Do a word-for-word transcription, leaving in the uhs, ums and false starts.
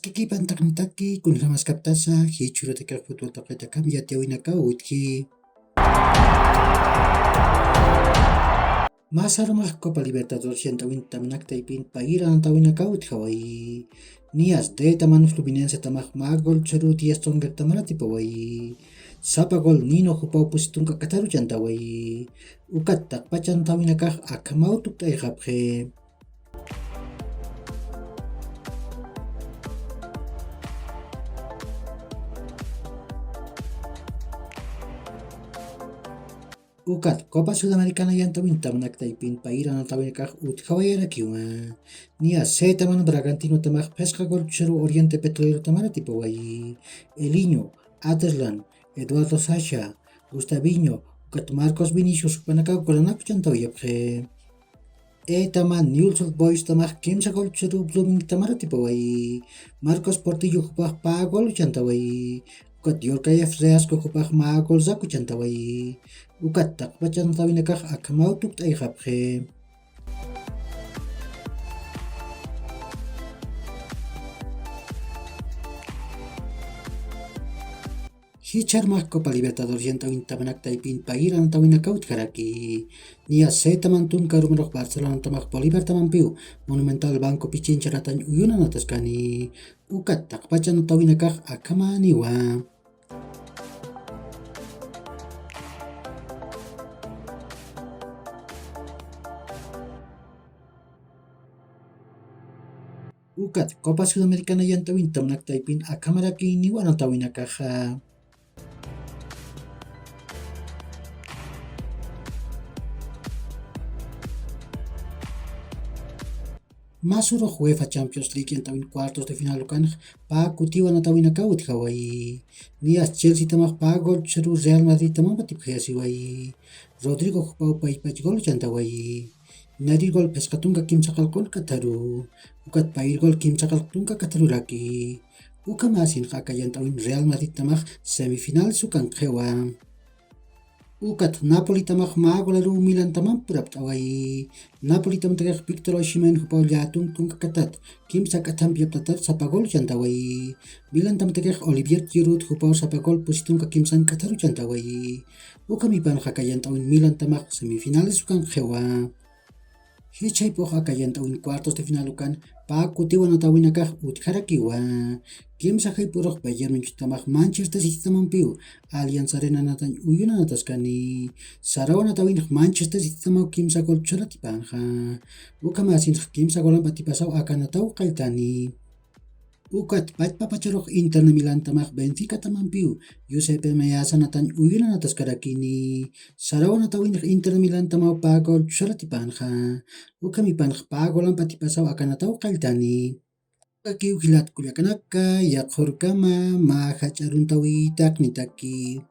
Kikipantaqnitaki kunjamaskaptasa jichhurutakax futbol taqitakamp yatiyawinakaw utji. Masarumax Copa Libertadores yant'awintamanakta ipin payir anatawinakaw utjawayi. Niyas detaman Fluminensetamax mä gol chharu diez tongertamar atipawayi. Sapa gol nino jupaw pusi tunka katharu chantawayi. Ukat taqpach anatawinakax akhamaw tukt'ayxapxi. Ukat Copa Sudamericana yant'awintamanakta ipin payir anatawinakax utjawayarakiwa. Niya setaman Bragantinotamax phisqa gol chharu Oriente Petrolerotamar atipawayi. Eliño, Aterlan, Eduardo Sacha, Gustaviño, ukat Marcos Vinicius jupanakaw golanak chantawayapxi. Etaman Newell's Old Boystamax kimsa gol chharu Bloomingtamar atipawayi. Marcos Portillo jupax pä gol chantawayi. Ukat Yorkayev Reasco jupax mä gol raku chantawayi. Ukat taqpach anatawinakax akhamaw tukt'ayxapxi. Jichharmax Copa Libertadores yant'awintamanakta ipin payir anatawinakaw utjaraki. Niya setaman tunka rumarux Barcelonatamax Bolivartamampiw Monumental Banco Pichincha anatañ uyuna anataskani. Ukat taqpach anatawinakax akhamäniwa. Ukat Copa Sudamericana yant'awintamanakta ipin akhamaraki niwa anatawinakaxa. Masurux UEFA Champions League yant'awin cuartos de final ukanx pä kutiw anatawinakaw utjawayi. Niyas Chelseatamax pä gol chharu Real Madridtamamp atipxayasiwayi. Rodrigo jupaw paypach gol chantawayi. Narir gol phisqa tunka kimsa qalqun katharu. Ukat payir gol kimsa qalq tunka katharuraki. Ukhamäsinx aka yant'awin Real Madridtamax semifinales ukanxiwa. Ukat Napolitamax mä golaruw Milantamamp purapt'awayi. Napolitamatakiq Victor Osimhen jupaw llätunk tunka katat kimsa k'athamp yaptatar sapa gol chantawayi. Milantamatakiq Olivier Giroud jupaw sapa gol pusi tunka kimsan k'atharu chantawayi. Ukhamipanx aka yant'awin Milantamax semifinales ukanxiwa. Jichhaypux aka yant'awin cuartos de final ukan pä kutiw anatawinakax utjarakiwa. Kimsa jayp'urux Bayern Munichtamax Manchester Citytamampiw Allianz Arena anatañ uyuna anataskani. Saraw anatawinx Manchester Citytamaw kimsa gol chhar atipanxa. Ukhamäsinx kimsa golamp atipasaw aka anataw qalltani. Ukat pachpapacharux Inter de Milantamax Benficatamampiw Giuseppe Meazza anatañ uyuna anataskarakini. Saraw anatawinx Inter de Milantamaw pä gol chhar atipanxa. Ukhamipanx pä golamp atipasaw aka anataw qalltani. Ukakiw jilat kullakanaka, yaqhurkama mä jach'a aruntawitaqnitaki.